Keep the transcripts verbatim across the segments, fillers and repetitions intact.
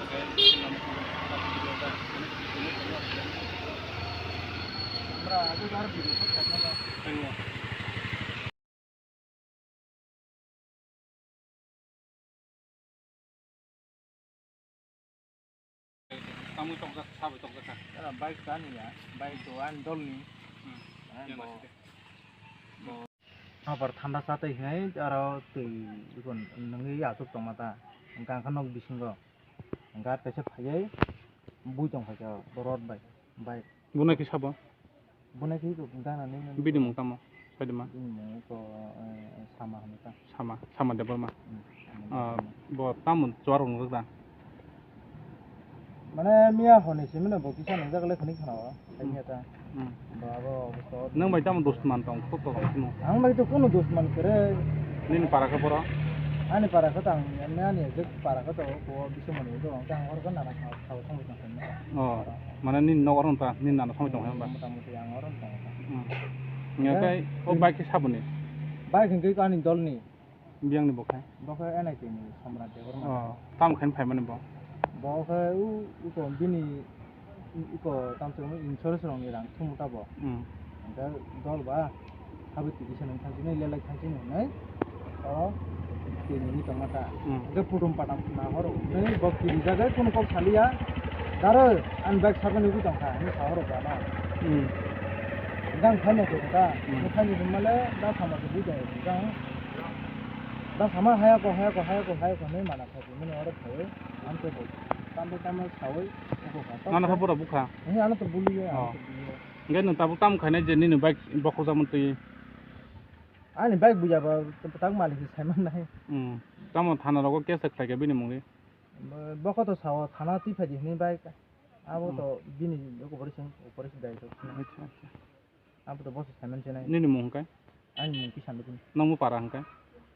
Tamwi tokjak, sabai tokjak kha. Bike tani ya, bike to ani dolni. Hmm. Ani yang bo, lasi de. Bo. Nokbar thanda chatwi hinwi aro twi ikon nungwi achuk tongma ta. Hwnkha hwnkha nok bisingo. Hwnkha kaisa phaiwi bui tong kha khe rod bai, bike. Bo nai khe sabo? Bo nai khe gana nini. Bini mung tamo? Saidima? Bini mung ko, eh, Sama hwnwi ta. Sama, Sama Debbarma. Hmm, Sama Ah, Debbarma. Bo tamo chuwar rok nukjak da? Mane miya hwnwi simi no bo kisa nungjak le khani khana o. Hmm. Miya ta. Hmm. Bo abo obosta o. Nwng bai tamo dusman tong, kok tong tong? Ang bai to kuno dusman kwrwi. Nini para khe boro? Ani para khe tang, ani, ani je para khe to, bo bisu mani do, ang hor khe nana kha, kha, kha, kha, kha. Oh, mane nini nogo rwng ta, nini nana samui tong kha hwnba? Mota moti ang oro tong kha. Hmm. Hingke o bike khe saboni? Bike hingke ani dolni. Biyangni bo khe? Bo khe N I T ni Samrat Debbarma. Oh, tamo khe phaimani bo? Bo khe u, uko bini, uko tamo insurance rokni rang thumu ta bo. Hmm. Hingke dol ba, habwi twi kisa nung thangsinai, lelai thangsinai hinwi, o twi nungwi tongma ta. Hmm. Hingke putum patam khna horo hinwi bo kirijagwi kunu kok saliya, "Daro, ani bike sakni ugwi tongkha," hinwi sa horo ba no. Hmm. Hingke ang phaino khe ta, Hmm. hingke phaini hwnmale da sama khe bui tongo hingke ang da sama haya ko, haya ko, haya ko, haya ko hinwi mana kha hinwi oro phaiwi ang khe bo tambai tambai saui oko kha. Nana kha boro bukha? Hingke ano to buliya, ano Oh. to buliya. Hingke nwng tabuk tamo khainai je nini bike bokhokjakmani twi? Ani bike buya ba tak malik se saiman nai. Hmm. Tamo thana rogo case khlai khe bini mungwi? Bo-, bokho to sao thana twi phaidi hinwi bike. Abo Hmm. to bini operation, operation dai to. Acha, acha. Abo to boso saiman se nai. Nini mung hwnkhe? Ani mung Kisan Dukun. Nangbo para hwnkhe?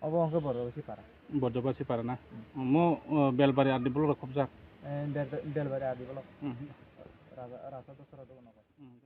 Obo hwnkhe Bordoba si para. Bordoba si para na? Hmm. Mo, o, Belbari R D block rok khobjak? Eh, Bel-, Belbari R D block. Hmm. Raja, Raja Dosra Dogan. Hmm.